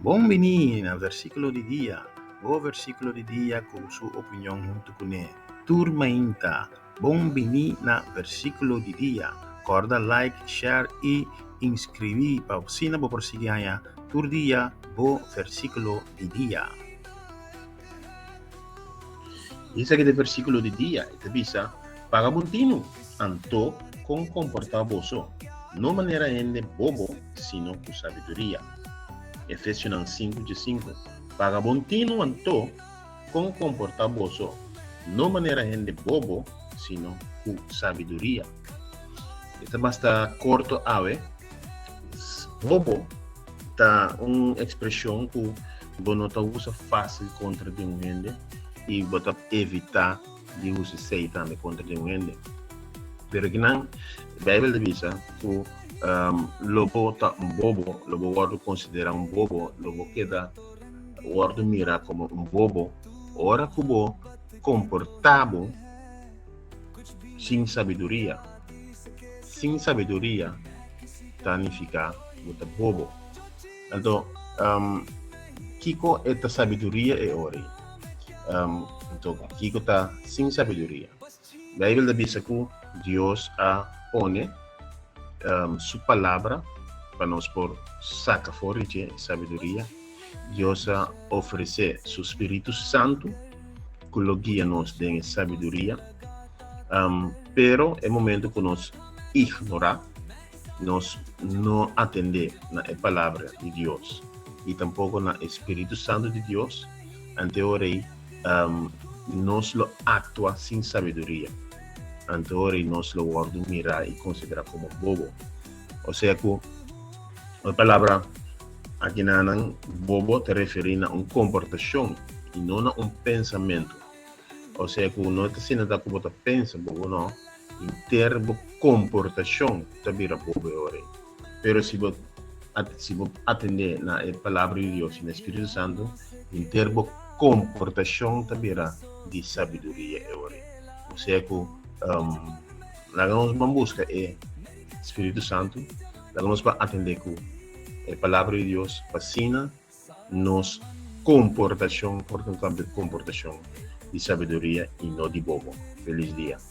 Bon bini na Versíkulo di Dia, bo versíkulo di dia ku su opinion huntu kuné. Tur mainta, bon bini na Versíkulo di Dia. Kòrda like, share i inskribí pa asina bo por sigui haña tur dia bo versíkulo di dia. Esaki ta e versíkulo di dia. E ta bisa, Paga bon tinu, anto kon komportá boso, no manera hende bobo, sino ku sabiduria. Efesionan sinku djesinku, Paga bon tinu, anto kon komportá boso, no manera hende bobo, sino ku sabiduria. E ta basta korto awe. Bobo ta un ekspreshon ku bo no ta usa fásil kontra di un hende i bo ta evitá di usa esei tambe kontra di un hende. Pero kinan Beibel ta bisa ku lo bo ta un bobo, lo bo wòrdu konsiderá un bobo, lo bo keda wòrdu mirá komo un bobo ora ku bo komportá bo sin sabiduria. Sin sabiduria ta nifiká bo ta bobo. Anto, kiko e ta sabiduria e ora ei? Anto, kiko ta sin sabiduria? Beibel ta bisa ku Dios a pone su Palabra pa nos por saka for di dje sabiduria. Dios a ofresé su spiritu santu ku lo guia nos den e sabiduria. Pero e momento ku nos ignorá, nos no atendé na e Palabra di Dios i tampoko na e spiritu santu di Dios, ante ora ei nos lo aktua sin sabiduria. Ante ora ei nos lo wòrdu mirá i konsiderá komo bobo. Osea ku e palabra akinanan bobo ta referí na un komportashon i no na un pensamentu. Osea ku no ta asina ta ku bo ta pensa bobo, no. Henter bo komportashon ta bira bobo e ora ei. Pero si bo si bo atendé na e Palabra di Dios i na e Spiritu Santu, henter bo komportashon ta bira di sabiduria e ora ei. Osea ku laga nos ban buska e Spiritu Santu, laga nos ban atendé ku e Palabra di Dios pa asina nos komportashon por ta un komportashon di sabiduria i no di bobo. Felis dia.